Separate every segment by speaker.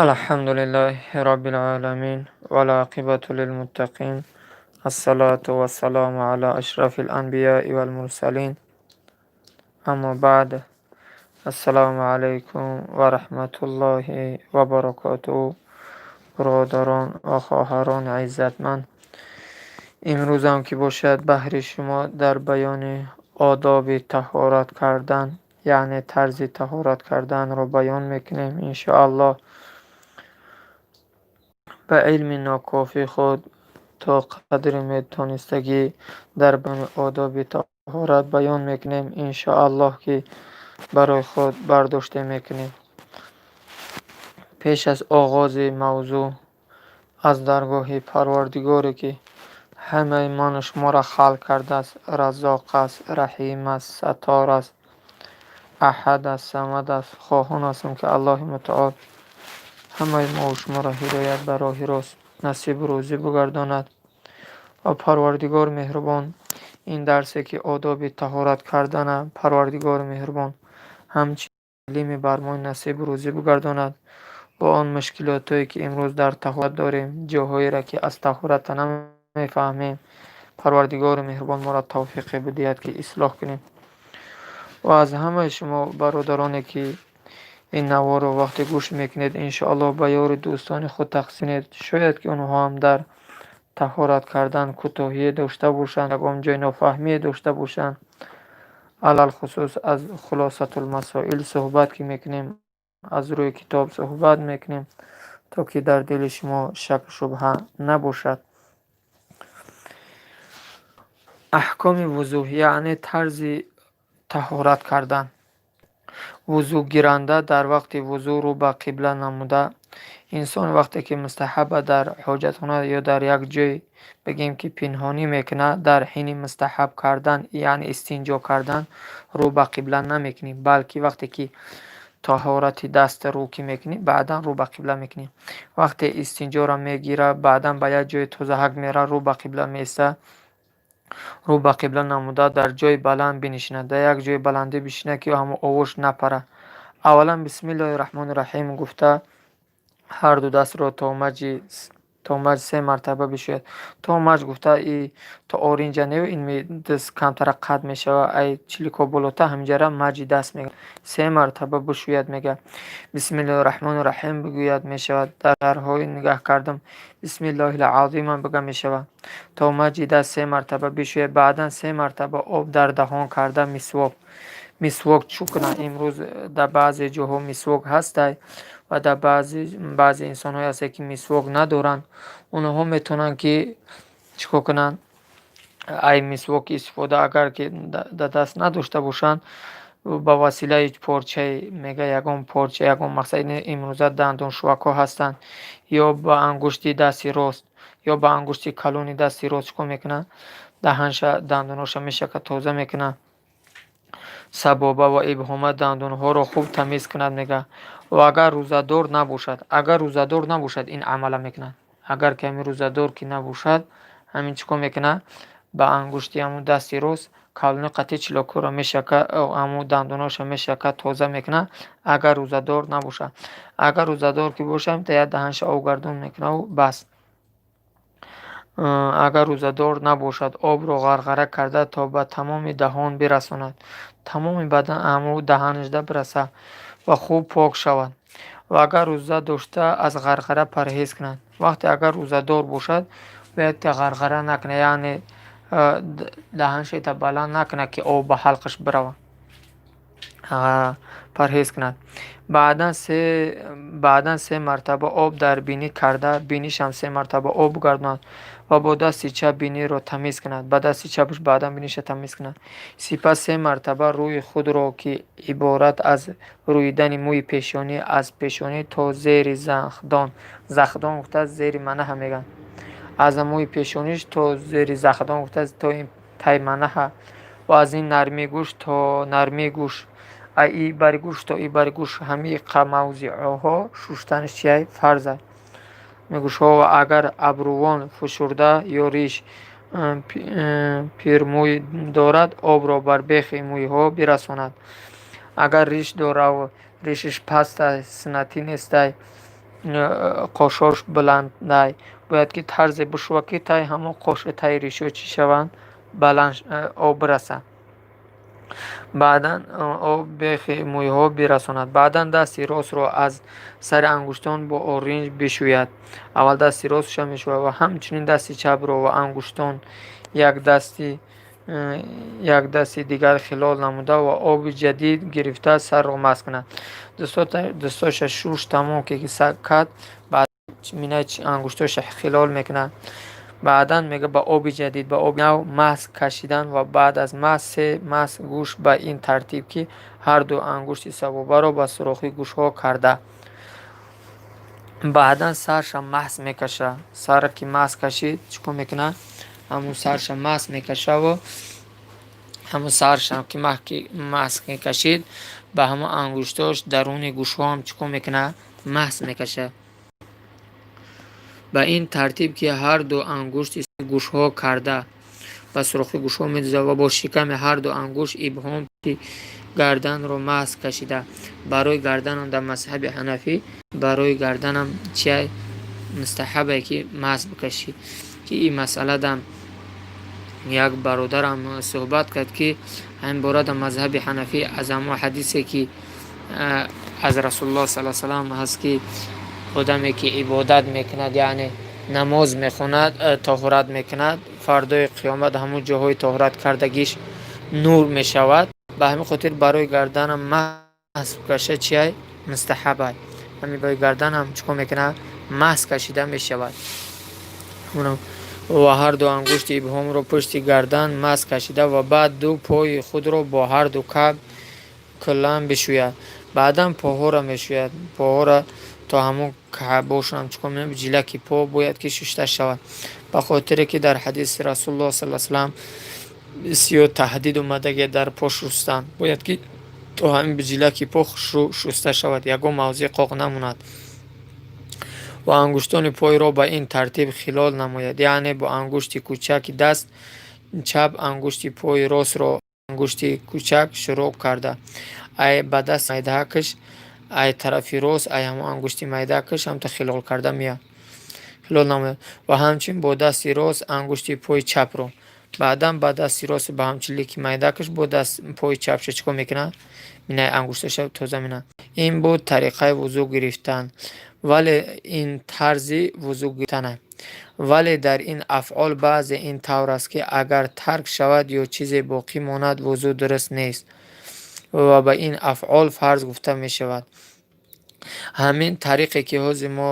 Speaker 1: Алҳамду лиллаҳи роббил оламин, вал оқибату лилмуттақин, ассалоту вассалому ала ашрафил анбиёи вал мурсалин. Аммо баъд, ассалому алайкум ва раҳматуллоҳи ва баракотуҳ. Бародарон ва хоҳарони иззатманд, имрӯзам ки бошад, баҳри шумо дар баёни одоби таҳорат кардан, яъне тарзи таҳорат карданро баён мекунем, иншоаллоҳ. Ба илми нокофии худ то қадри метонистагӣ дар баёни одоби таҳорат баён мекунем, иншоаллоҳ, ки барои худ бардошта мекунем. Пеш аз оғози мавзӯъ аз даргоҳи Парвардигоре, ки ҳамаи ману шуморо халқ кардааст, Раззоқ аст, Раҳим аст, Саттор аст, Аҳад аст, Самад аст, хоҳон ҳастам, ки Аллоҳи Мутаол ҳамаи мову шуморо ҳидоят ба роҳи рост насибу рӯзӣ бигардонад ва Парвардигори меҳрубон ин дарсе, ки одоби таҳорат кардана, Парвардигори меҳрубон ҳамчунин бар мо насибу рӯзӣ бигардонад ва он мушкилотое, ки имрӯз дар таҳорат дорем, ҷоҳоеро, ки аз таҳората намефаҳмем, Парвардигори меҳрубон моро тавфиқе бидиҳад, ки ислоҳ кунем. Ва аз ҳамаи шумо бародароне, ки ин наворро вақте гӯш мекунед, иншоаллоҳ, ба ёри дӯстони худ тақсим кунед. Шояд, ки онҳо ҳам дар таҳорат кардан кӯтоҳие дошта бошанд, ягон ҷои нофаҳмие дошта бошанд. Алалхусус аз Хулосатулмасоил суҳбат ки мекунем, аз рӯи китоб суҳбат мекунем, то ки дар дили шумо шаку шубҳа набошад. Аҳкоми вузӯ, яъне тарзи таҳорат кардан. Вузӯгиранда дар вақти вузӯ рӯ ба қибла намуда. Инсон вақте ки мустаҳаба дар ҳоҷатхона ё дар як ҷой, бигем, ки пинҳонӣ мекунад, дар ҳини мустаҳаб кардан, яъне истинҷо кардан, рӯ ба қибла намекунӣ, балки вақте ки таҳорати даст рӯ ки мекунӣ, баъдан рӯ ба қибла мекунӣ. Вақте истинҷоро мегира, баъдан ба як ҷои тозаҳак мера, рӯ ба қибла меиста, рӯ ба қибла намуда, дар ҷои баланд бинишинад, дар як ҷои баландӣ бишинад, ки ҳамон овош напара. Аввалан бисмиллоҳи раҳмони раҳим гуфта, ҳарду дастро то маҷ се мартаба бишӯяд. То маҷ гуфта, и то оринҷа не, ин даст камтара қат мешава, ай чилико болота, ҳаминҷара маҷи даст мега. Се мартаба бишӯяд, мега. Бисмиллоҳи раҳмони раҳим бигӯяд, мешавад. Дар шарҳҳои нигаҳ кардам, бисмиллоҳил азимам бига мешавад. То маҷи даст се мартаба бишӯяд, баъдан се мартаба об дар даҳон карда мисвок. Мисвок чӯ кунад? Имрӯз дар баъзе ҷоҳо мисвок ҳастай ва дар баъзе инсонҳое ҳастанд, ки мисвок надоранд. Онҳо метавонанд, ки чӣ кор кунанд? Ай мисвок истифода, агар ки дар даст надошта бошанд, ба василаи порчаи, мега, ягон порча, ягон мақсад, имрӯза дандоншӯвакҳо ҳастанд, ё ба ангушти дасти рост, ё ба ангушти калони дасти рост чӣ кор мекунанд? Даҳанша, дандонҳоша мешакад, тоза мекунанд. Сабоба ва ибҳома дандонҳоро хуб тамиз кунад, мега. Ва агар рӯзадор набошад, агар рӯзадор набошад, ин амала мекунад. Агар ки ҳамин рӯзадор ки набошад, ҳамин чӣ кор мекунад? Ба ангушти ҳамун дасти рост калони қатъи чилокҳоро мешака, ҳамун дандонҳоша мешакад, тоза мекунад, агар рӯзадор набошад. Агар рӯзадор ки бошад, як даҳанша обгардон мекунаву бас. Агар рӯзадор набошад, обро ғарғара карда, то ба тамоми даҳон бирасонад, тамоми бадан, ҳамун даҳанашда бирасад ва хуб пок шавад. Ва агар рӯза дошта, аз ғарғара парҳез кунад. Вақте агар рӯзадор бошад, бояд ғарғара накунад, яъне даҳаншета баланд накунад, ки об ба ҳалқаш биравад, парҳез кунад. Баъдан се мартаба об дар бинӣ карда, бинишам се мартаба об бигардонад ва бо дасти чап биниро тамиз кунад, ба дасти чапаш баъдан биниша тамиз кунад. Сипас се мартаба рӯи худро, ки иборат аз рӯидани мӯи пешонӣ аз пешонӣ то зери захдон, захдон гуфта зери манаҳа мегӯянд, аз мӯи пешониш то зери захдон гуфта то ин таи манаҳа, ва аз ин нармии гӯш то нармии гӯш, и бари гӯш то и бари гӯш, ҳамаи мавзеъҳо шуштанаш чиай? Фарза мегӯшҳо. Ва агар абрувон фишурда ё риш пирмӯй дорад, обро бар бехи мӯйҳо бирасонад. Агар риш дораву ришиш пастай, суннатӣ нестай. Қошош баландай, бояд ки тарзе бишӯвад, ки таи ҳамон қоши таи ришо чӣ шаванд, баланд об бирасад. Баъдан об бехи мӯйҳо бирасонад. Баъдан дасти ростро аз сари ангуштон бо оринҷ бишӯяд. Аввал дасти ростша мешӯяд ва ҳамчунин дасти чапро ва ангуштон як дасти дигар хилол намуда ва оби ҷадид гирифта, сарро масҳ кунад. Дасташа шуш, тамом ки кард, баъд ангуштоша хилол мекунад. Баъдан мега, ба оби ҷадид, ба оби нав масҳ кашидан ва баъд аз масҳ се масҳ гӯш, ба ин тартиб, ки ҳарду ангушти саббобаро ба сурохи гӯшҳо карда, баъдан сарша масҳ мекаша. Сарра ки масҳ кашид, чӣ кор мекунад? Ҳамун сарша масҳ мекашаву ҳамун сарша ки масҳ мекашид, ба ҳамон ангуштош даруни гӯшҳоам чӣ кор мекунад? Масҳ мекашад. Ба ин тартиб, ки ҳарду ангушти гӯшҳо карда, ба сурохи гӯшҳо медузад ва бо шиками ҳарду ангушт ибҳом гарданро масҳ кашида. Барои гарданам дар мазҳаби ҳанафӣ барои гарданам чия мустаҳабе, ки масҳ бикашӣ, ки ин масъаладам як бародарам суҳбат кард, ки ҳамин бора дар мазҳаби ҳанафӣ аз ҳамон ҳадисе, ки аз Расулуллоҳ саллаллоҳу алайҳи васаллам ҳаст, ки одаме, ки ибодат мекунад, яъне намоз мехонад, тоҳурат мекунад, фардои қиёмат ҳамон ҷоҳои тоҳурат кардагиш нур мешавад. Ба ҳамин хотир барои гарданам масҳ каша чиай? Мустаҳабай. Ҳамин барои гарданам чӣ кор мекунад? Масҳ кашида мешавад. Ва ҳарду ангушти ибҳомро пушти гардан масҳ кашида ва баъд ду пои худро бо ҳарду каф куллан бишӯяд. Баъдан поҳоро мешӯяд. Поҳоро то ҳамон каъбошонам чӣ кор мекунад? Ҷилаки по бояд ки шушта шавад, ба хотире ки дар ҳадиси Расулуллоҳ саллаллоҳу алайҳи васаллам бисёр таҳдид омадагия дар по шустан. Бояд ки то ҳамин ҷилаки по хушрӯ шуста шавад, ягон мавзеи қоқ намонад. Ва ангуштони пойро ба ин тартиб хилол намояд, яъне бо ангушти кӯчаки даст чап ангушти пои ростро ангушти кӯчак шурӯъ карда, ай ба дасти майдаакаш, ай тарафи рост, ай ҳамон ангушти майдаакаш ҳамта хилол карда меяд, хилол намояд ва ҳамчунин бо дасти рост ангушти пои чапро. Баъдан ба дасти рост ба ҳамчунин майдаакаш бо даст пои чапша чӣ кор мекунад? Минаи ангушташа тоза менамояд. Ин буд тариқаи вузӯ гирифтан, вале ин тарзи вузӯ гирифтана. Вале дар ин афъол баъзе ин тавр аст, ки агар тарк шавад ё чизе боқӣ монад, вузӯ дуруст нест ва ба ин афъол фарз гуфта мешавад. Ҳамин тариқе, ки ҳозир мо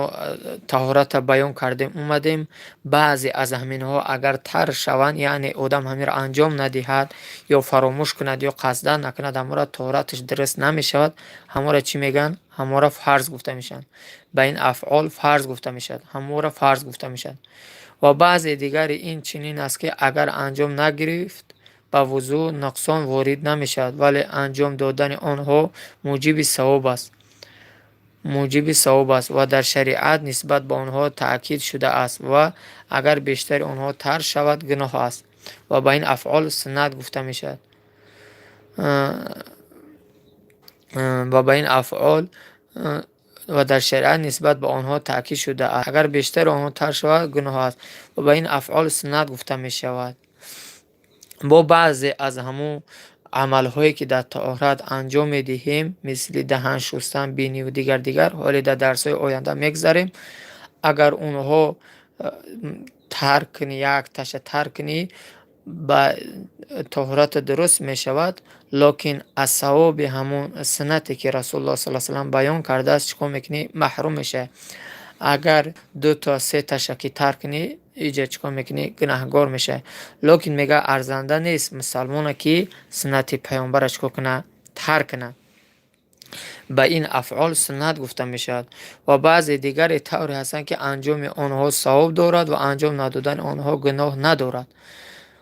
Speaker 1: таҳората баён кардем, омадем, баъзе аз ҳаминҳо агар тарк шаванд, яъне одам ҳаминро анҷом надиҳад ё фаромӯш кунад, ё қасдан накунад, ҳамонро таҳораташ дуруст намешавад. Ҳамонро чӣ мегӯянд? Ҳамонро фарз гуфта мешаванд. Ба ин афъол фарз гуфта мешавад, ҳамонро фарз гуфта мешавад. Ва баъзе дигари ин чунин аст, ки агар анҷом нагирифт, ба вузӯ нуқсон ворид намешавад, вале анҷом додани онҳо муҷиби савоб аст ва дар шариат нисбат ба онҳо таъкид шудааст ва агар бештари онҳо тарк шавад, гуноҳ аст ва ба ин афъол суннат гуфта мешавад. Ва ба ин афъол ва дар шариат нисбат ба онҳо таъкид шудааст, агар бештари онҳо тарк шавад, гуноҳ аст ва ба ин афъол суннат гуфта мешавад. Бо баъзе аз ҳамун амалҳое, ки дар таҳорат анҷом медиҳем, мисли даҳан шустан, биниву дигар дигар, ҳоле дар дарсҳои оянда мегзарем, агар онҳо тарк кунӣ, якташа тарк кунӣ, ба таҳората дуруст мешавад, лекин аз савоби ҳамун суннате, ки Расулуллоҳ саллаллоҳу алайҳи васаллам баён кардааст, чӣ кор мекунӣ? Маҳрум мешавӣ. Агар дуто сеташа ки тарк кунӣ, иҷа чӣ кор мекунӣ? Гунаҳгор мешавӣ. Лекин мега, арзанда нест мусалмоне, ки суннати паёмбарро чӣ кор кунад? Тарк кунад. Ба ин афъол суннат гуфта мешавад. Ва баъзе дигаре тавре ҳастанд, ки анҷоми онҳо савоб дорад ва анҷом надодани онҳо гуноҳ надорад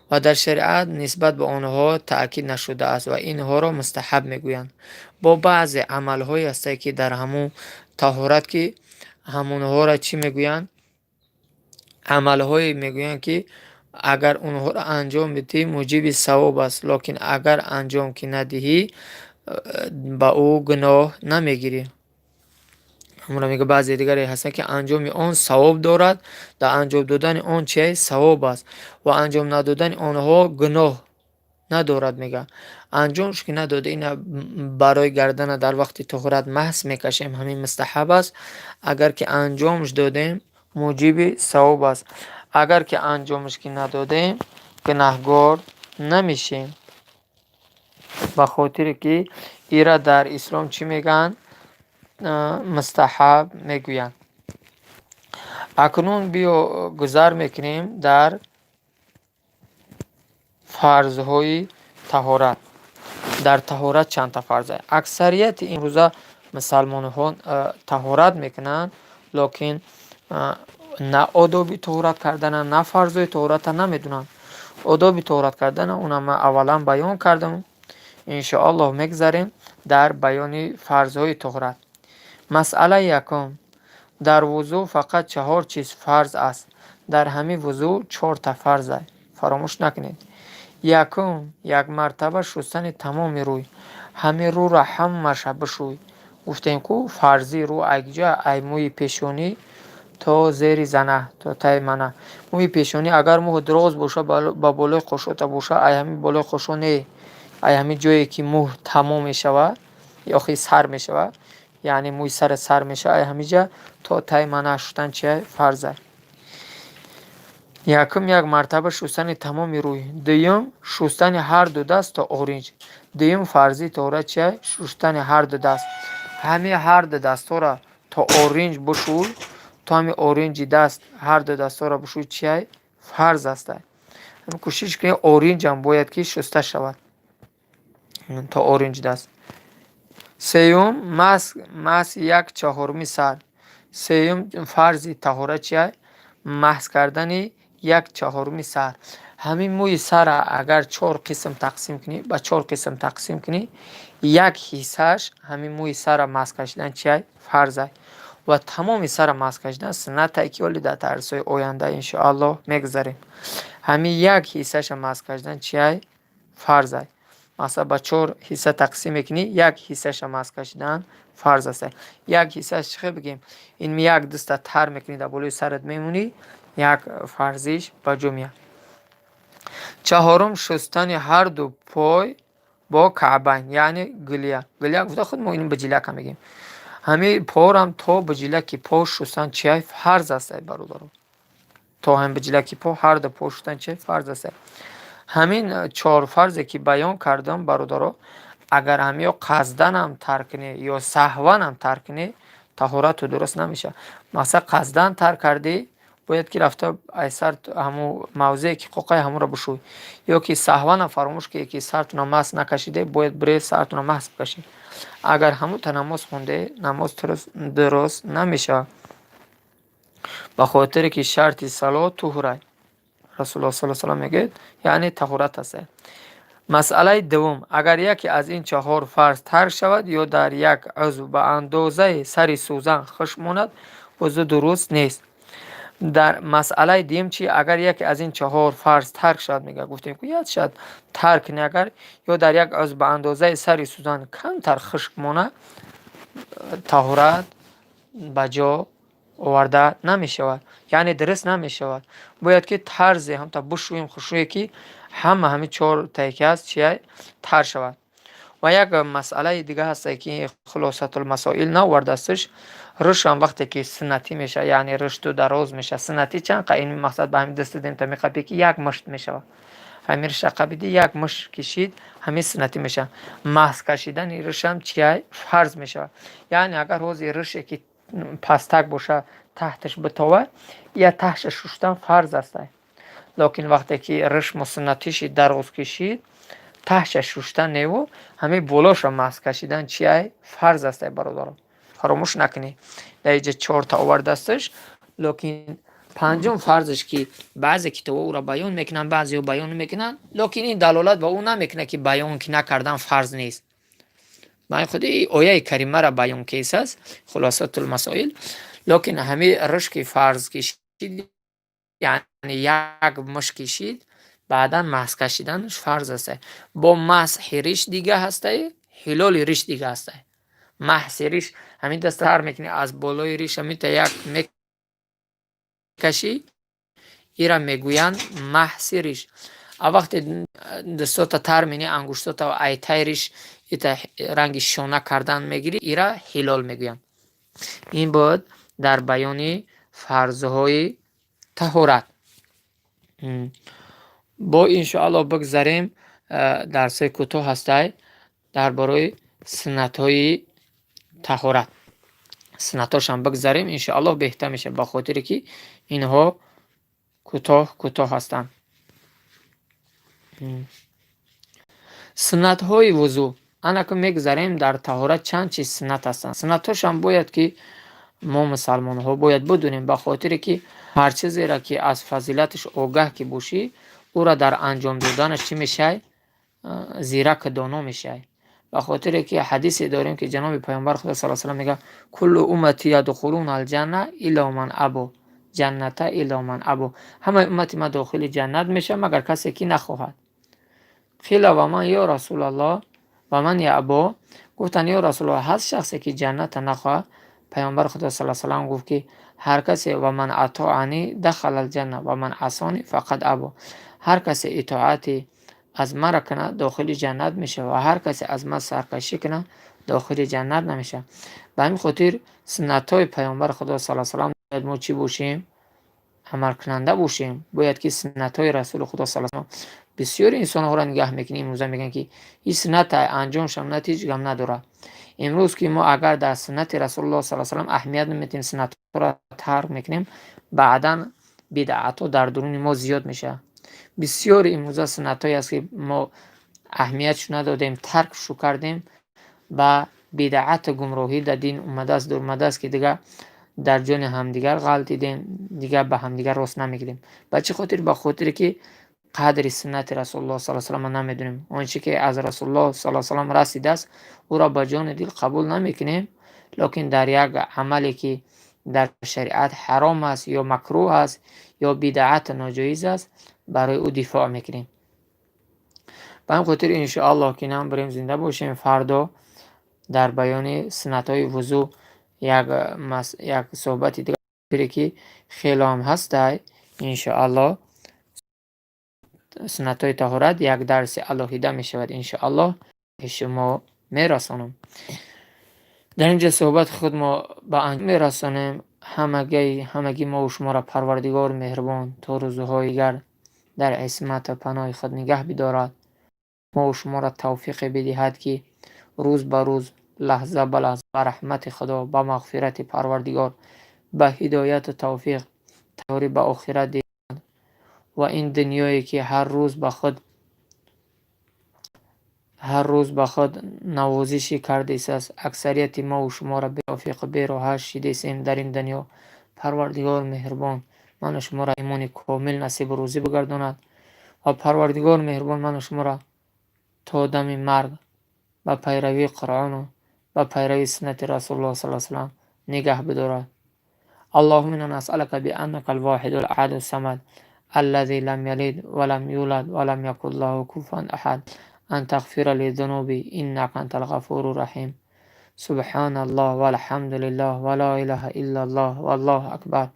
Speaker 1: ва дар шариат нисбат ба онҳо таъкид нашудааст ва инҳоро мустаҳаб мегӯянд. Бо баъзе амалҳое ҳастанд, ки дар ҳамун таҳорат, ки ҳамонҳоро чӣ мегӯянд? Амалҳое мегӯянд, ки агар онҳоро анҷом бидиҳӣ, муҷиби савоб аст, лекин агар анҷом ки надиҳӣ, ба ӯ гуноҳ намегирӣ. Ҳамонро мега, баъзе дигаре ҳастанд, ки анҷоми он савоб дорад, дар анҷом додани он чи савоб аст ва анҷом надодани онҳо гуноҳ надорад, мега. Анҷомш ки надода, ина барои гардана дар вақти тоҳурат масҳ мекашем, ҳамин мустаҳаб аст. Агар ки анҷомш додем, муҷиби савоб аст. Агар ки анҷомш ки надодем, гунаҳгор намешем. Ба хотире ки ира дар ислом чӣ мегӯянд? Мустаҳаб мегӯянд. Акнун биё, гузар мекунем дар фарзҳои таҳорат. Дар таҳорат чандта фарз аст? Аксарияти имрӯза мусалмонҳо таҳорат мекунанд, лекин на одоби тоҳурат кардана, на фарзҳои тоҳурата намедонанд. Одоби тоҳурат кардана уна ман аввалан баён кардам. Иншоаллоҳ, мегзарем дар баёни фарзҳои тоҳурат. Масъалаи якум: дар вузӯ фақат чаҳор чиз фарз аст. Дар ҳамин вузӯ чорта фарз аст, фаромӯш накунед. Якум: як мартаба шустани тамоми рӯй. Ҳамин рӯро ҳамаша бишӯй. Гуфтем, ку фарзии рӯ айкҷа? Ай мӯи пешонӣ то зери зана, то таи мана. Мӯи пешонӣ агар мӯ дроз боша, ба болои қошота боша, ай ҳамин болои қошо не, ай ҳамин ҷое ки мӯ тамом мешавад, охи сар мешавад, яъне мӯи сара сар мешавад, ай ҳамин ҷа то таи мана шустан чи фарз аст. Якум: як мартаба шустани тамоми рӯй. Дуюм: шустани ҳарду даст то оринҷ. Дуюм фарзии тоҳурат чи? Шустани ҳарду даст. Ҳамин ҳарду дастҳоро то оринҷ бишӯй, то ҳамин оринҷи даст ҳарду дастҳоро бишӯй, чиай? Фарз аста. Кӯшиш кунед, оринҷам бояд ки шуста шавад то оринҷи даст. Сеюм: масҳи як чаҳоруми сар. Сеюм фарзи таҳорат чиай? Масҳ кардани як чаҳоруми сар. Ҳамин мӯи сара агар чор қисм тақсим кунӣ, ба чор қисм тақсим кунӣ, як ҳиссааш ҳамин мӯи сара масҳ кашидан чиай? Фарзай. Ва тамоми сара масҳ кашидан суннате, ки ҳоли дар дарсҳои оянда, иншоаллоҳ, мегузарем. Ҳамин як ҳиссаша масҳ кашидан чиай? Фарзай. Масалан, ба чор ҳисса тақсим мекунӣ, як ҳиссаша масҳ кашидан фарз аст. Як ҳиссааш чӣ хел бигем? Ин як даста тар мекунӣ, дар болои сарат мемонӣ, як фарзиш ба ҷо меяд. Чаҳорум: шустани ҳарду пой бо каъбайн, яъне гулия. Гулия гуфта худ мо ин биҷилака мегӯем. Ҳамин порам то биҷилаки по шустан чиай? Фарз аст, бародаро. То ҳамин биҷилаки по ҳарду по шустан чиай? Фарз аст. Ҳамин чор фарзе ки баён кардам, бародаро, агар ҳамиё қасданам тарк кунӣ ё саҳванам тарк кунӣ, таҳорату дуруст намешавад. Масалан, қасдан тарк кардӣ, бояд ки рафта ай сар ҳамун мавзее ки қоқай, ҳамонро бишӯй. Ё ки саҳванам фаромӯш кунӣ, ки сартуна масҳ накашиде, бояд бирӣ, сартуна масҳ бикашӣ. Агар ҳамунта намоз хонде, намоз дуруст намешавад. Ба хотире ки шарти салот туҳрай. Расулуллоҳ саллаллоҳу алайҳи васаллам мегӯяд, яъне таҳорат аст. Масъалаи дуввум: агар яке аз ин чаҳор фарз тарк шавад ё дар як узв ба андозаи сари сӯзан хушк монад, вузӯ дуруст нест. Дар масъалаи дуюм чи? Агар яке аз ин чаҳор фарз тарк шавад, мега, гуфтем, ку яд шавад, тарк кунӣ агар ё дар як узв ба андозаи сари сӯзан камтар хушк монад, таҳорат ба ҷо оварда намешавад, яъне дуруст намешавад. Бояд ки тарзе ҳамта бишӯем хушрӯе, ки ҳама ҳамин чортае ки ҳаст чия? Тар шавад. Ва як масъалаи дига ҳасте, ки Хулосатулмасоил наовардаастш. Рӯшам вақте ки суннатӣ мешавад, яъне рӯшту дароз мешавад, суннатӣ чанд қа? Ин мақсад ба ҳамин дасти демта меқапӣ, ки як мушт мешавад. Ҳамин рӯша қапидӣ, як мушт кишид, ҳамин суннатӣ мешавад. Масҳ кашидани рӯшам чия? Фарз мешавад. Яъне агар ҳозир рӯше ки пастак боша, таҳташ битова, я таҳша шуштан фарз аст. Лекин вақте ки рӯш мусуннатӣ шид, дароз кишид, таҳша шуштан неву, ҳамин болоша масҳ кашидан чиай? Фарз аст, бародарон, фаромӯш накунед. Дар инҷа чорта овардаастш, лекин панҷум фарзаш, ки баъзе китобҳо ӯро баён мекунанд, баъзеҳо баён намекунанд, лекин ин далолат ба ӯ намекунад, ки баён ки накардан фарз нест. Ба ин худи ояи каримаро баён кесааст Хулосатулмасоил. Лекин ҳамин рӯш ки фарз кишид, яъне як мушт кишид, баъдан масҳ кашиданаш фарз аст. Бо масҳи риш дига ҳастае, ҳилоли риш дига ҳастае. Маҳси риш ҳамин даст тар мекунӣ, аз болои риш ҳаминта як мекашӣ, ира мегӯянд маҳси риш. А вақте дастота тар менӣ, ангуштота айтаи риш ита ранги шона кардан мегирӣ, ира ҳилол мегӯянд. Ин буд дар баёни фарзҳои таҳорат. Бо иншоаллоҳ бигзарем, дарсҳои кӯтоҳ ҳастай дар бораи суннатҳои таҳорат. Суннатҳошам бигзарем, иншоаллоҳ беҳтар мешавад, ба хотире ки инҳо кӯтоҳ кӯтоҳ ҳастанд. Суннатҳои вузӯ. Анаку мегзарем, дар таҳорат чанд чиз суннат ҳастанд. Суннатҳошам бояд ки мо мусалмонҳо бояд бидонем, ба хотире ки ҳар чизеро ки аз фазилаташ огаҳ ки бошӣ, ӯро дар анҷом доданаш чӣ мешавӣ? Зираку доно мешавӣ. Ба хотире ки ҳадисе дорем, ки ҷаноби Паёмбар Худо саллаллоҳу алайҳи васаллам мегӯяд: «Куллу уммати ядхулуна алҷанна илла ман або ҷанната илла ман або». Ҳамаи уммати ман дохили ҷаннат мешавад, магар касе ки нахоҳад. Қила ва ман ё Расулаллоҳ, ва ман яъбо? Гуфтанд: ё Расулаллоҳ, ҳаст шахсе ки ҷанната нахоҳад? Паёмбар Худо саллаллоҳу алайҳи васаллам гуфт, ки ҳар касе ва ман атоани дахала алҷанна ва ман асони фақад або. Ҳар касе итоати аз мара кунад, дохили ҷаннат мешавад ва ҳар касе аз ман саркашӣ кунад, дохили ҷаннат намешавад. Ба ҳамин хотир суннатҳои Паёмбари Худо саллаллоҳу алайҳи васаллам бояд мо чӣ бошем? Амалкунанда бошем. Бояд ки суннатҳои Расули Худо саллаллоҳу алайҳи васаллам. Бисёри инсонҳоро нигаҳ мекунем, имрӯза мегӯянд, ки ин суннат анҷомшам ҳеҷ гап надорад. Имрӯз ки мо агар дар суннати Расулуллоҳ саллаллоҳу алайҳи васаллам аҳамият наметиҳем, суннатҳоро тарк мекунем, баъдан бидъатҳо дар дуруни мо зиёд мешавад. Бисёри имрӯза суннатҳое аст, ки мо аҳамиятшо надодем, таркшу кардем, ба бидъату гумроҳӣ дар дин омадааст, омадааст, ки дигар дар ҷони ҳамдигар ғалтидем, дигар ба ҳамдигар рост намегирем. Ба чӣ хотир? Ба хотире ки қадри суннати Расулуллоҳ саллаллоҳу алайҳи васаллам намедонем. Он чӣ ки аз Расулуллоҳ саллаллоҳу алайҳи васаллам расидааст, ӯро ба ҷони дил қабул намекунем, лекин дар як амале ки дар шариат ҳаром аст ё макрӯҳ аст ё бидъату ноҷоиз аст, барои ӯ дифоъ мекунем. Ба ҳамин хотир иншоаллоҳ ки нам бирем, зинда бошем, фардо дар баёни суннатҳои вузӯ як суҳбати дигаре ки хело ҳам ҳастай, иншоаллоҳ суннатҳои таҳорат як дарси алоҳида мешавад, иншоаллоҳ шумо мерасонам. Дар ин ҷо суҳбати худ мо ба анҷом мерасонем. Ҳамагӣ мову шуморо Парвардигори меҳрубон то рӯзҳои дигар дар исмату паноҳи худ нигаҳ бидорад. Мову шуморо тавфиқе бидиҳад, ки рӯз ба рӯз, лаҳза ба лаҳза ба раҳмати Худо, ба мағфирати Парвардигор, ба ҳидояту тавфиқ тайёрӣ ба охират диҳад ва ин дунёе ки ҳар рӯз ба худ навозишӣ кардесааст, аксарияти мову шуморо бетавфиқу бероҳат шидесем дар ин дунё. Парвардигори меҳрубон ману шуморо имони комил насибу рӯзӣ бигардонад ва Парвардигори меҳрубон ману шуморо то дами марг ба пайравии Қуръону ба пайравии суннати Расулуллоҳ саллаллоҳу алайҳи васаллам нигаҳ бидорад. Аллоҳумма инна насъалака бианнака алвоҳиду алаҳаду самад аллази лам ялид ва лам юлад ва лам якун лаҳу куфуван аҳад ан тағфира ли зунуби иннака антал ғафуру раҳим. Субҳаналлоҳ валҳамдулиллоҳ ва ла илаҳа иллаллоҳ валлоҳу акбар.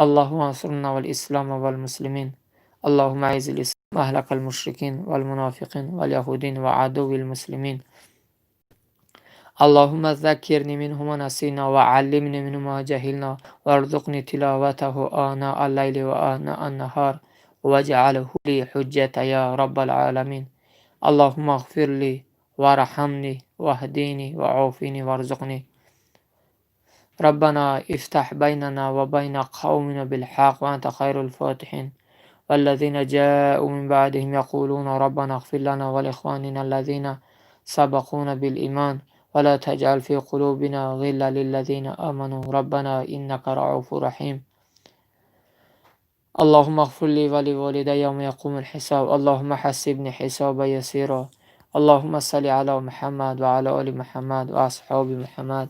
Speaker 1: Аллоҳумма ансурна валислома валмуслимин. Аллоҳумма аиззил ислом аҳлакал мушрикин валмунофиқин валyaҳудин ва адуввил муслимин. Аллоҳумма заккирни минҳу ма насина ва аллимни минҳу ма ҷаҳилна варзуқни тиловатаҳу онаа аллайли ва онаа аннаҳор ваҷъалҳу ли ҳуҷҷата я роббал оламин. Аллоҳумма иғфир ли варҳамни ваҳдини ваъофини варзуқни. Раббана ифтаҳ байнана ва байна қавмина билҳақ ва анта хайрул фотиҳин. Валлазина ҷаъу мин баъдиҳим яқулуна раббана иғфир лана ва лиихванина аллазина сабақуна билимон ва ла таҷъал фи қулубина ғилла лиллазина аману раббана иннака рауфу раҳим. Аллоҳумма иғфир ли ва ливолидайя явма яқумул ҳисоб. Аллоҳумма ҳасибни ҳисобан ясира. Аллоҳумма салли ала Муҳаммад ва ала оли Муҳаммад ва асҳоби Муҳаммад.